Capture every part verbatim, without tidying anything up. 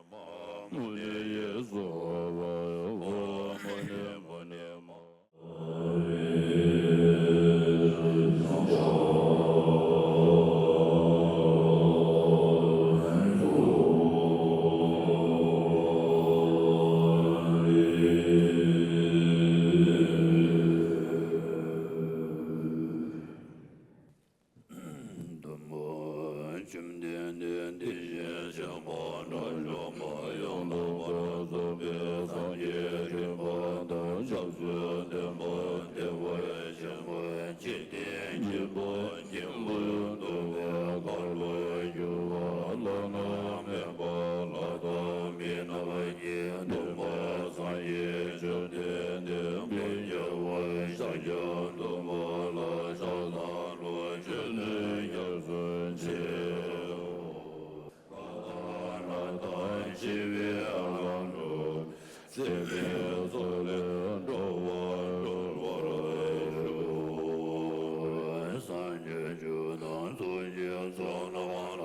མ་མུ་ནེ་ཡེ་སྭཱ་ཧཱ། ཨོཾ་མུ་ནེ་མུ་ནེ་མ། སྟོན་པ་བཅོམ་ལྡན་འདས་དེ་བཞིན་གཤེགས་པ་དགྲ་བཅོམ་པ་ཡང་དག་པར་རྫོགས་པའི་སངས་རྒྱས་འདུས་པ་དང་། ཕྱག་འཚལ་སྟོན་པ་བདེ་བར་གཤེགས་པ་འཇིག་རྟེན་མཁྱེན་པ་མཁྱེན་པར་འདུ་བའི་དཀར་པོར་གྱུར་པ་བླ་ན་མེད་པ་ལྷ་དང་མི་རྣམས་ཀྱིས་འདུན་པ་སངས་རྒྱས་བཅོམ་ལྡན་འདས་དཔལ་རྒྱལ་བ་ཤཱཀྱ་ཐུབ་པ་ལ་ཕྱག་འཚལ་ལོ། མཆོད་བསྟོད་སྐྱབས་སུ་མཆིའོ། ཀ་ཏ་ལ་དང་ཞི་བའི་ལྷ་མོ། སྲིད་པའི་མཚོ་ལས་འགྲོ་བ་སྒྲོལ་བར་ཤོག། སངས་རྒྱས་བཅུ་དང་ཚོགས་ཀྱི་མཚོ་རྣམས་ལ།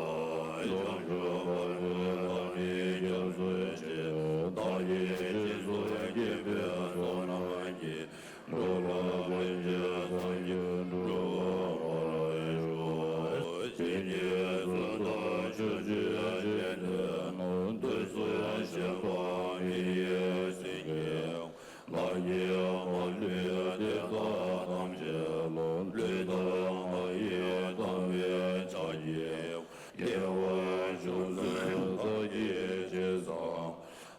བྱང་ཆུབ་བར་དུ་བདག་ནི་སྐྱབས་སུ་མཆི། བདག་གིས་སྦྱིན་སོགས་བགྱིས་པའི་ཚོགས་རྣམས་ཀྱིས། འགྲོ་ལ་ཕན་ཕྱིར་སངས་རྒྱས་འགྲུབ་པར་ཤོག། བྱིན་གྱིས་བརླབ་ཏུ་ཕྱོགས་བཅུའི་འཇིག་རྟེན་ན། དུས་གསུམ་གཤེགས་པ་མི་ཡི་སེང་གེ། ལྷ་ཡི་མ་ལུས་དེ་དག་ཐམས་ཅད་ལ། ལུས་དང་ངག་ཡིད་དམ་པའི་ཕྱག་རྒྱའི་དགེ་བ་ཅུང་ཟད་བདག་གིས་ཅི་བསགས།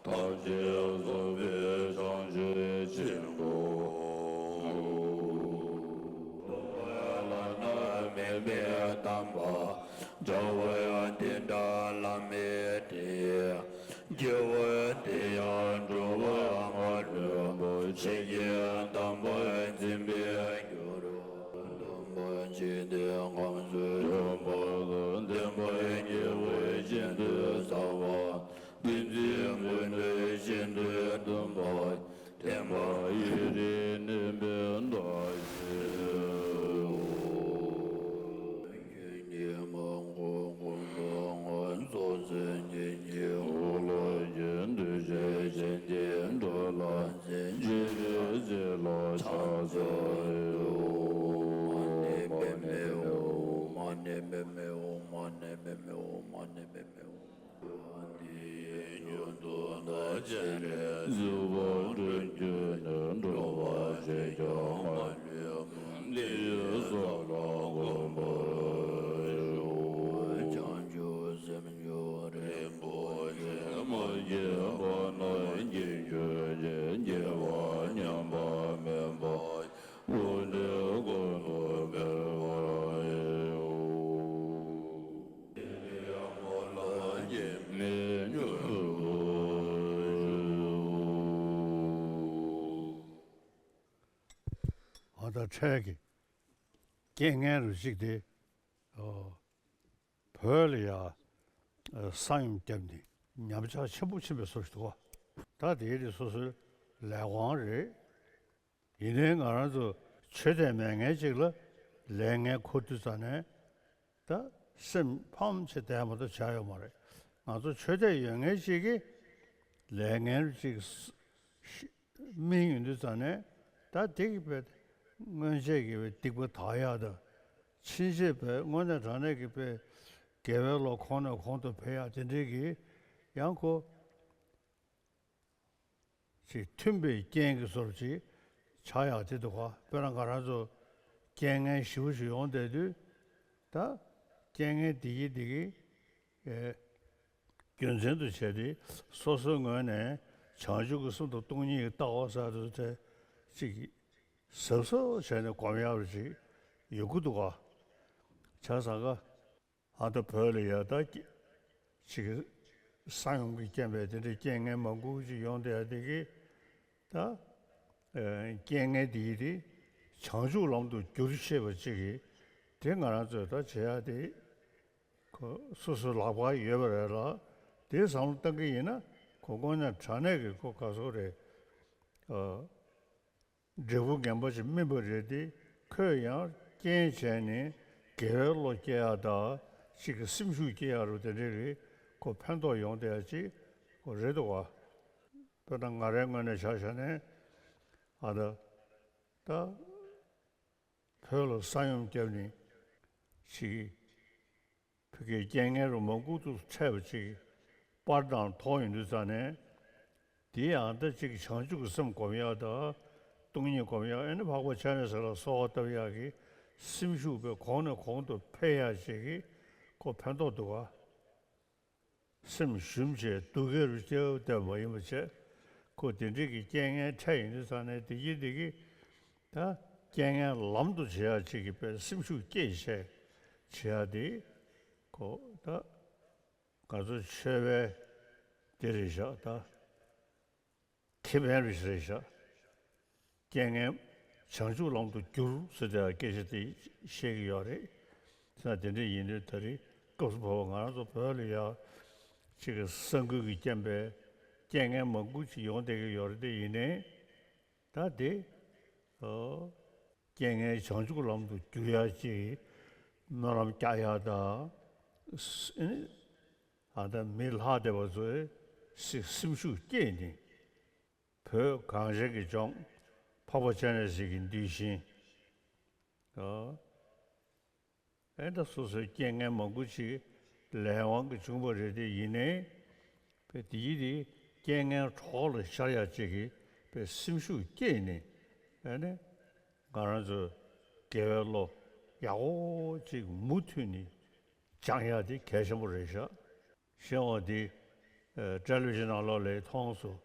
ཐམས་ཅད་རྫོགས་པའི་བྱང་ཆུབ་ཕྱིར་འགྲོ། བླ་ན་མེད་པའི་དམ་པ། བྱ་བ་འདི་འདྲ་བླ་མེད་དེ། སྐྱེ་བ་འདི་ཡང་འགྲོ་བར་མ་ལུས་པ། ཞིང་གི་དམ་པར་འཛིན་པའི་རྒྱུར། སྟོན་པ་འཇིག་རྟེན་ཁམས་སུ་བྱོན་པ་དང་། བསྟན་པ་རྒྱས་པར་ཤིན་ཏུ་བྱ་བ། ཏིང་འཛིན་ཀུན་ཏུ་ཤིན་ཏུ་གཏུམ་པ། བསྟན་པ་ཡུན་རིང་གནས་པའི་བདག་ཉིད། ཀུན་གྱི་མ་མགོན་མགོན་པོ་ངོ་། ཚོགས་བརྒྱད་བརྒྱད་ཀྱི་འཁོར་ལོ་བརྒྱ། འདུས་བྱས་ཞིང་གི་འགྲོ་ལ་འཛིན། འཇིགས་པའི་རྩེ་ལ་ཕྱག་འཚལ་ལོ། མ་ཎི་པདྨེ་ཧཱུྃ། མ་ཎི་པདྨེ་ཧཱུྃ། མ་ཎི་པདྨེ་ཧཱུྃ། མ་ཎི་པདྨེ་ཧཱུྃ། འདི་ཡི་རྒྱུན་དུ་བདག་སྤྱན་རས་གཟིགས། དབང་སྒྲུབ་རྒྱུད་ནི་འགྲོ་བ་གཅིག་ཀྱང་མ་ལུས་པ། འདི་ཡི་ས་ལ་གོམས་པར་ཤོག། བྱང་ཆུབ་སེམས་མཆོག་རིན་པོ་ཆེ། མ་སྐྱེས་པ་རྣམས་སྐྱེ་གྱུར་ཅིག། སྐྱེས་པ་ཉམས་པ་མེད་པ། དངོས་གྲུབ་ཀུན་ཏུ་འཕེལ་བར་ཤོག། ཨ་ད་འཕྲལ་གྱི་རྐྱེན་ངན་རུ་གཅིག་དེ། ཨོ། བོད་ལ་ཡ། ཨ། ས་ཡོམ་བརྒྱབ་ནས་ཉམས་ཆག་ཆེན་པོ་ཕྱིན་པའི་བཟོ་ཞིག་འདུག་ག་ད་དེ་རེད། སོ་སོའི་ལས་དབང་རེད། ཡིན་ནའི་ང་རང་ཚོ་ཆོས་དད་མེད་མཁན་ཅིག་ལ་ལས་ངན་འཁུར་དུས་ཙ་ནས། ད་སེམས་ཕམ་བྱས་བསྡད་མ་གཏོགས་བྱ་ཡོད་མ་རེད། ང་ཚོ་ཆོས་དད་ཡོད་མཁན་ཅིག་གིས་ལས་ངན་ཅིག་སྨིན་ཡོང་དུས་ཙ་ནས། ད་དེ་གི་དཔེ་སྔོན་ཆད་ཀྱི་དཔེ་སྡིག་པ་དག་ཡག་དང་། ཕྱིན་ཆད་དཔེ་དངོས་གནས་དྲང་གནས་ཀྱི་དཔེ་དགེ་བའི་བློ་གོང་ནས་གོང་དུ་འཕེལ་ཡག་དེ་འདྲའི་གི་ཡང་ཁོ་ཅིག་མཐུན་པའི་རྐྱེན་གྱི་བཟོ་འདྲ་ཅིག་ཆགས་ཡག་དེ་འདུག་ག་དཔེར་ན་ང་རང་ཚོ་རྐྱེན་ངན་ཞེ་པོ་ཅིག་ཡོང་བསྡད་དུས། ད་རྐྱེན་ངན་འདི་གིས་འདི་གིས། ཨེ། རྒྱུ་མཚན་དུ་བྱས་ཏེ། སོ་སོའི་ངོས་ནས་བྱང་ཆུབ་ཀྱི་སེམས་དང་སྟོང་ཉིད་ཀྱི་ལྟ་བ་ཟེར་དུས་དེ་ཅིག་གཟབ་གཟབ་བྱས་ནས་སྒོམ་ཡག་རུ་ཅིག་ཡོད་ཀྱི་འདུག་ག་བྱས་ཙང་ཀ་ཨ་ད་བོད་ལ་ཡ་ད་ཅིག་ས་ཡོམ་གྱི་རྐྱེན་པས་དེ་འདྲའི་རྐྱེན་ངན་མང་པོ་ཅིག་ཡོང་བསྡད་ཡ་དེ་གིས། ད་ཨེ། རྐྱེན་ངན་དེ་ཡིས་དེ་བྱང་ཆུབ་ལམ་དུ་བསྒྱུར་ཤེས་པ་ཅིག་གིས། དེ་ང་རང་ཚོས་ད་བྱེད་ཡ་དེ། ཁོ་སོ་སོའི་ལག་པར་ཡོད་པ་རེད་ལ། དེ་བསམ་བློ་བཏང་གི་ཡིན་ན། ཁོ་དངོས་གནས་དྲང་གནས་ཀྱི་ཁོ་ག་ཚོད་རེད། ཨ། འབྲས་བུ་ངན་པ་ཞིག་སྨིན་པ་རེད་དེ། ཁོས་ཡང་རྐྱེན་བྱས་ནས་དགེ་བའི་བློ་སྐྱེ་ཡག་དང་། གཅིག་གི་སེམས་ཤུགས་སྐྱེ་ཡག་རུ་དེ་འདྲའི་རིགས་ཁོ་ཕན་ཐོགས་ཡོང་བསྡད་ཡག་ཅིག་ ཁོ་རེད་འདུག་བ། དཔེར་ན་ང་རའི་ངོས་ནས་ཆ་བཞག་ནས་ཨ་ད་ད་བོད་ལ་ས་ཡོམ་བརྒྱབ་ནས་ཅིག་བོད་ཀྱི་རྐྱེན་ངན་རུ་མང་པོ་འདུག་འཕྲད་པ་ཅིག་པར་དང་ཐོག་ཡོང་དུས་ཙང་ནས། དེ་ཡང་ད་ཅིག་བྱང་ཆུབ་ཀྱི་སེམས་སྒོམ་ཡག་དང་སྟོང་ཉིད་སྒོམ་ཡག་ཨ་ནི་འཕགས་པ་སྤྱན་རས་གཟིགས་ལ་གསོལ་བ་བཏབ་ཡག་གི་སེམས་ཤུགས་པའི་གོང་ནས་གོང་དུ་འཕེལ་ཡག་ཅིག་གི་ཁོ་ཕན་ཐོགས་འདུག་ག། སེམས་ཞུམ་བྱས་སྡུག་བསྔལ་རུ་སྐྱེ་བ་བསྟན་པ་ཡིན་པ་བྱས། ཁོ་དེ་འདྲའི་གི་རྐྱེན་ངན་འཕྲད་ཡོང་དུས་ཙང་ནས་དེ་གིས་དེ་གིས་ད་རྐྱེན་ངན་ལམ་དུ་བྱེད་ཡག་ཅིག་གི་པའི་སེམས་ཤུགས་སྐྱེད་བྱས་བྱེད་ཡག་དེ་ཁོ་ད་ང་ཚོ་ཆོས་པའི་དེ་རེད་བཞག་ད། ཁེ་ཕན་རེ་ཞིག་རེད་བཞག་རྐྱེན་ངན་བྱང་ཆུབ་ལམ་དུ་བསྒྱུར་ཟེར་ཏེ་སྐད་ཆ་དེ་བཤད་ཀྱི་ཡོད་རེད། ད་དེ་འདྲ་ཡིན་དུས་ད་རེས་སྐབས་སུ་བབ་པ་ང་རང་ཚོ་བོད་ལ་ཡ་ཅིག་གི་ས་འགུལ་གྱི་རྐྱེན་པས་རྐྱེན་ངན་མང་པོ་ཅིག་ཡོང་བསྡད་ཀྱི་ཡོད་རེད་དེ་ཡིན་ནའི་ད་དེ་ཨོ་རྐྱེན་ངན་བྱང་ཆུབ་ལམ་དུ་བསྒྱུར་ཡ་ཅིག་སྨོན་ལམ་རྒྱག་ཡ་དང་། ཨ་ད་མི་ལྷག་བསྡད་པ་ཚོས་སེམས་ཤུགས་བསྐྱེད་ནས། བོད་གངས་ཅན་གྱི་ལྗོངས་འཕགས་པ་སྤྱན་རས་གཟིགས་ཀྱི་གདུལ་ཞིང་། ཨ་ད་སོ་སོའི་རྐྱེན་ངན་མང་པོ་ཅིག་ལས་དབང་གིས་བྱུང་བ་རེད་དེ་ཡིན་ནའི། བས་དེ་ཡིས་དེ་རྐྱེན་ངན་གྲོགས་ལ་ཤར་ཡག་ཅིག་གི་བས་སེམས་ཤུགས་བསྐྱེད་ནས་ཨ་ནི་ང་རང་ཚོ་དགེ་བའི་བློ་ཡག་པོ་ཅིག་མུ་མཐུད་ནས་སྦྱང་ཡག་དེ་གལ་ཆེན་པོ་རེད་ཤག་གཞན་བ་འདི་ཊེ་ལི་ཝི་ཤན་ནང་ལོགས་ལ་མཐོང་སོང་།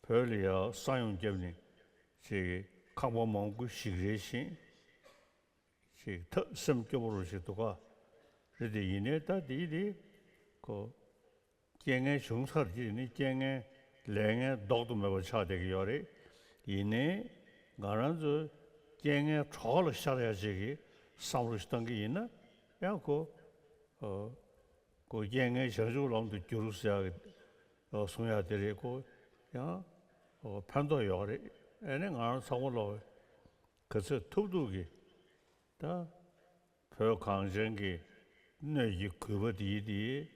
བོད་ལ་ཡང་ས་ཡོམ་བརྒྱབ་ནས་ཅིག་ཁང་པ་མང་པོ་ཞིག་རལ་ཞིང་ཅིག་ཐབས་སེམས་སྐྱོ་པོ་རུ་ཞིག་འདུག་ག། རེད་དེ་ཡིན་ནའི་ད་དེ་དེ་ཁོ་རྐྱེན་ངན་བྱུང་ཚར་རྗེས་ནི་རྐྱེན་ངན་ལས་ངན་ལྡོག་ཏུ་མེད་པ་ཆགས་བསྡད་ཀྱི་ཡོད་རེད། ཡིན་ནའི་ང་རང་ཚོས་རྐྱེན་ངན་གྲོགས་ལ་ཤར་ཡག་ཅིག་གི་བསམ་བློ་ཞིག་བཏང་གི་ཡིན་ན་ཡང་ཁོ་ཨོ། ཁོ་རྐྱེན་ངན་བྱང་ཆུབ་ལམ་དུ་བསྒྱུར་ཟེར་ཡག་གི་གསུང་ཡག་དེ་རེད། ཁོ་ཡང་ཕན་ཐོགས་ཡོད་རེད། ཨ་ནི་ང་རང་ཚང་མ་ལོག་ག་ཚོད་ཐུབ་ཐུབ་ཀྱིས་ད་བོད་གངས་ཅན་གྱི་སྣོད་ཀྱི་གུས་པ་འདིའི་དེ་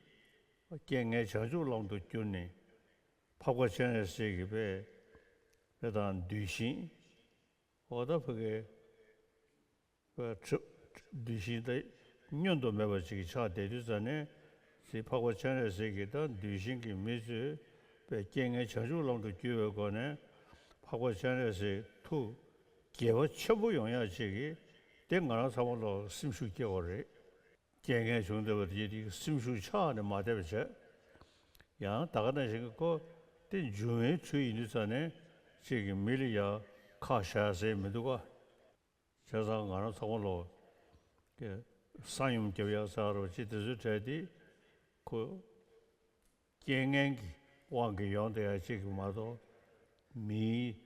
རྐྱེན་ངན་བྱང་ཆུབ་ལམ་དུ་བསྒྱུར་ནས་འཕགས་པ་སྤྱན་རས་གཟིགས་ཀྱི་དཔེ་དཔེ་དང་གདུལ་ཞིང་འོ་ད་ཕ་གི་གདུལ་ཞིང་དེ་བསྙོན་དུ་མེད་པ་ཅིག་ཆགས་བསྡད་དུས་ཙ་ནས་ཅིག་འཕགས་པ་སྤྱན་རས་གཟིགས་ཀྱི་ད་གདུལ་ཞིང་གི་མི་ཚོས་པའི་རྐྱེན་ངན་བྱང་ཆུབ་ལམ་དུ་བསྒྱུར་བའི་སྒོ་ནས་འཕགས་པ་སྤྱན་རས་གཟིགས་ཐུགས་དགྱེས་པ་ཆེན་པོ་ཡོང་ཡག་ཅིག་གིས་དེ་ང་རང་ཚང་མ་ལོག་སེམས་ཤུགས་སྐྱེ་བ་རེད། རྐྱེན་ངན་བྱུང་བསྡད་པ་དེ་དེ་སེམས་ཤུགས་ཆག་ནས་མ་བསྡད་པ་བྱས། ཡང་ད་ག་ནང་བཞིན་གྱི་ཁོ་དེ་འབྱུང་བའི་ཚུལ་ཡིན་དུས་ཙ་ནས་ཅིག་གི་མི་ལ་ཡ་ཁག་བཞག་ཟེར་མི་འདུག་ག། བྱས་ཙང་ང་རང་ཚང་མ་ལོག་གི་ས་ཡོམ་རྒྱབ་ཡག་ཟེར་རོ་ཅི་དེ་ཚོའི་གྲས་དེ་ཁོ་རྐྱེན་ངན་གྱི་དབང་གིས་ཡོང་བསྡད་ཡག་ཅིག་གི་མ་གཏོགས་མིའི་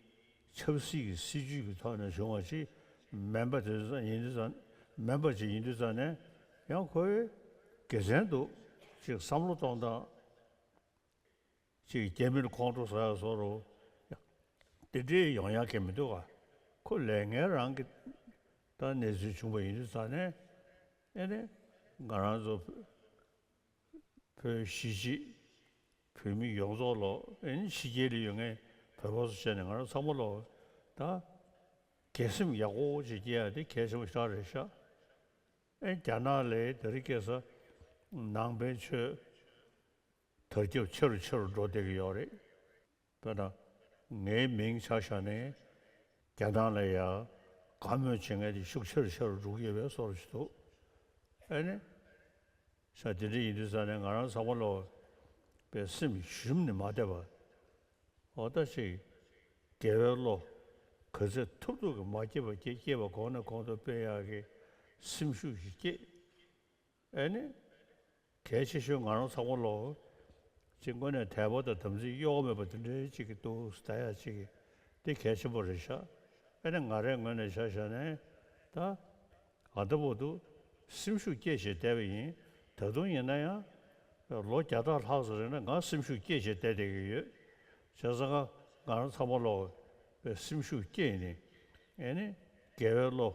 ཆབ་སྲིད་ཀྱི་སྲིད་ཇུས་ཀྱི་ཐོག་ནས་བྱུང་བ་ཅིག་མིན་པ་དེ་ཚོ་ཡིན་དུས་ཙང་མིན་པ་ཅིག་ཡིན་དུས་ཙང་ནས་ཡང་ཁོའི་དགེ་མཚན་འདུག་ཅིག་བསམ་བློ་གཏོང་སྟངས། ཅིག་རྒྱ་མིར་ཁོང་ཁྲོ་ཟ་ཡག་བཟོ་རོ། དེ་འདྲའི་ཡོང་ཡག་གི་མི་འདུག་ག། ཁོ་ལས་ངན་རང་གི་ད་གནས་ཚུལ་བྱུང་བ་ཡིན་དུས་ཙང་ནས་ཨེ་ནས་ང་རང་ཚོ་བོད་གཞིས་བྱེས་བོད་མི་ཡོངས་རྫོགས་ལོ་ཨེ་ནས་ཕྱི་རྒྱལ་ལ་ཡོད་མཁན་བོད་པ་ཚོ་བྱས་ནས་ང་རང་ཚང་མ་ལོ་ད་དགེ་སེམས་ཡག་པོ་ཅིག་སྐྱེ་ཡག་དེ་གལ་ཆེན་པོ་ཞིག་རེད་ཤག། ཨེ་རྒྱ་ནག་ལ་དེ་རིང་ཁ་སང་ནང་པའི་ཆོས། དར་ཁྱབ་ཆེ་རུ་ཆེ་རུ་འགྲོ་བསྡད་ཀྱི་ཡོད་རེད། དཔེར་ན་ངའི་མིང་ཆ་བཞག་ནས་རྒྱ་ནག་ལ་ཡ་དགའ་མོས་བྱེད་མཁན་དེ་ཤུགས་ཆེ་རུ་ཆེ་རུ་འགྲོ་གི་ཡོད་པའི་བཟོ་འདྲ་ཞིག་འདུག། ཨ་ནི་ཤ་དེ་འདྲ་ཡིན་དུས་ཙང་ནས་ང་རང་ཚང་མ་ལོ་པའི་སེམས་ཞུམ་ནས་མ་བསྡད་པ། འོ་ད་ཅིག་དགེ་བའི་བློ་ག་ཚད་ཐུབ་ཐུབ་ཀྱིས་མ་སྐྱེས་པ་སྐྱེ་སྐྱེས་པ་གོང་ནས་གོང་དུ་སྤེལ་ཡག་གི་སེམས་ཤུགས་ཤིག་སྐྱེས། ཨེ་ནི། གལ་ཆེ་ཤོས་ང་རང་ཚང་མ་ལོ། ཅིག་དངོས་གནས་དད་པ་དང་དམ་ཚིག་གཡོ་བ་མེད་པ་དེ་འདྲའི་ཅིག་གི་འདུག་ཟེར་ཡ་ཅིག་གི་དེ་གལ་ཆེན་པོ་རེད་ཤག། ཨེ་ནི་ང་རའི་ངོས་ནས་ཆ་བཞག་ནས་ད། ཨ་ད་བར་དུ་སེམས་ཤུགས་སྐྱེད་བྱས་བསྡད་པ་ཡིན། ད་དུང་ཡིན་ན་ཡང་། ལོ་བརྒྱ་ཕྲག་ལྷག་ཙམ་རིང་ལ་ང་སེམས་ཤུགས་སྐྱེད་བྱས་བསྡད་བསྡད་ཀྱི་ཡོད། བྱས་ཙང་ང་རང་ཚང་མ་ལོ། སེམས་ཤུགས་སྐྱེད་ནས། ཨེ་ནི། དགེ་བའི་བློ།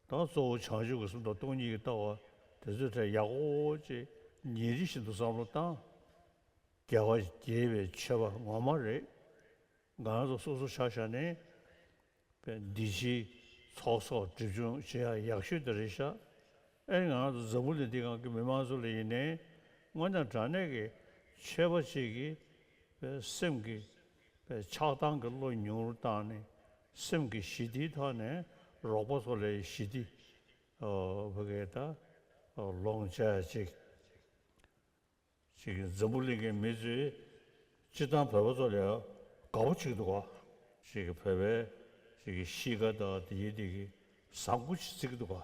ད་གཙོ་བོ་བྱང་ཆུབ་ཀྱི་སེམས་དང་སྟོང་ཉིད་ཀྱི་ལྟ་བ་དེ་ཚོའི་གྲས་ཡག་པོ་ཅིག་ཉིན་རེ་བཞིན་དུ་བསམ་བློ་བཏང་། རྒྱལ་བ་དགྱེས་པའི་མཆོད་པ་ངོ་མ་རེད། ང་རང་ཚོ་སོ་སོ་ཆ་བཞག་ནས་པའི་འདི་ཕྱིའི་ཚོགས་གསོག་སྒྲིབ་སྦྱོང་བྱེད་ཡག་ཡག་ཤོས་དེ་རེད་ཤག་ཨེ་ང་རང་ཚོ་འཛམ་བུ་གླིང་འདི་སྒང་གི་མི་མང་ཚོ་ལ་ཡིན་ནའི་དངོས་གནས་དྲང་གནས་ཀྱི་ཆོས་པ་གཅིག་གིས་པའི་སེམས་ཀྱི་པའི་ཆགས་སྡང་གི་བློ་ཉུང་རུ་བཏང་ནས་སེམས་ཀྱི་ཞི་བདེའི་ཐོག་ནས་རོགས་པ་ཚོ་ལ་ཞི་བདེ་བོད་སྐད་ད་ལོངས་སྤྱད་ཅིག་ཅིག་གིས་འཛམ་བུ་གླིང་གི་མི་ཚོས་སྤྱིར་བཏང་བོད་པ་ཚོ་ལ་དགའ་པོ་བྱེད་ཀྱི་འདུག་ག་ཅིག་གིས་བོད་པའི་ཅིག་གི་གཤིས་ཀ་དང་དེ་ཡི་དེ་གི་བཟང་པོ་ཅིག་བརྩི་གི་འདུག་ག་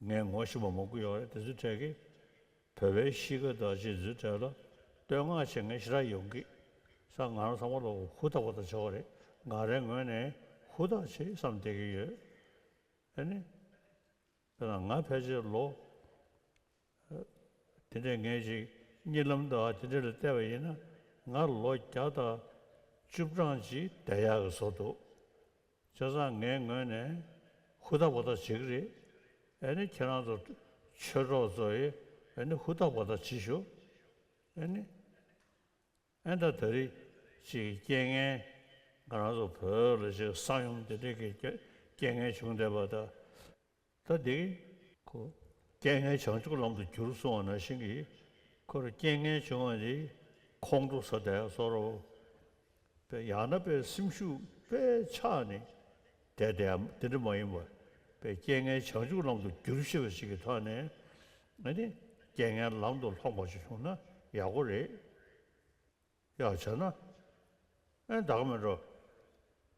ངས་ངོ་ཤེས་པ་མང་པོ་ཡོད་རེད། དེ་ཚོའི་གྲས་ཀྱིས་བོད་པའི་གཤིས་ཀ་དང་ཅིག་ཚོའི་གྲས་ལ་བསྟོད་བསྔགས་བྱེད་མཁན་ཞེ་དྲག་ཡོང་གི་ས། ང་རང་ཚང་མ་ལ་ཧུར་ཐག་པ་ཐག་བྱེད་པ་རེད། ང་རའི་ངོས་ནས་ཧུར་ཐག་བྱེད་བསམ་བསྡད་ཀྱི་ཡོད། ཨ་ནི། དཔེར་ན་ང་ཕལ་ཆེར་ལོ། དེ་འདྲས་ངས་ཅིག་གཉིད་ལམ་དང་དེ་འདྲས་ལ་བལྟས་པ་ཡིན་ན་ང་ལོ་བརྒྱ་དང་བཅུ་གྲངས་ཅིག་བསྡད་ཡག་གི་བཟོ་འདུག་བྱས་ཙང་ངའི་ངོས་ནས་ཧུར་ཐག་པ་ཐག་བྱེད་ཀྱི་རེད། ཨ་ནི་ཁྱེད་རང་ཚོ་ཆོས་གྲོགས་ཚོ་ཡིས་ཨ་ནི་ཧུར་ཐག་པ་ཐག་བྱེད་ཤོག་ཨ་ནི། ཨེ་ད་ད་རེས་ཅིག་རྐྱེན་ངན་ང་རང་ཚོ་བོད་ལ་ཅིག་ས་ཡོམ་དེ་འདྲས་ཀྱི་རྐྱེན་རྐྱེན་ངན་བྱུང་བསྡད་པ་ད། ད་འདི་ཁོ་རྐྱེན་ངན་བྱང་ཆུབ་ལམ་དུ་བསྒྱུར་གསུང་བ་ནང་བཞིན་གྱི་ཁོ་ར་རྐྱེན་ངན་བྱུང་བ་འདི་ཁོང་ཁྲོ་ཟ་བསྡད་སོ་རོ། པའི་ཡང་ན་པའི་སེམས་ཤུགས་པའི་ཆག་ནས་བསྡད་བསྡད་དེ་འདྲ་མ་ཡིན་པར་པའི་རྐྱེན་ངན་བྱང་ཆུབ་ལམ་དུ་བསྒྱུར་ཤེས་པ་ཞིག་གི་ཐོག་ནས་ཨ་ནི་རྐྱེན་ངན་ལམ་དུ་ལྷོང་བ་ཞིག་བྱུང་ན་ཡག་པོ་རེད། ཡག་བྱས་ན་ཨེ་ད་ག་མེད་འགྲོ།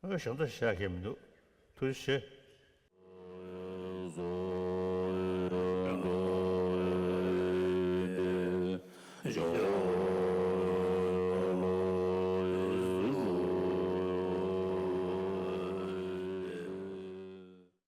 ཨེ་གཞན་དག་བཤད་མཁན་མི་འདུག་ཐུགས་རྗེ་ཆེ།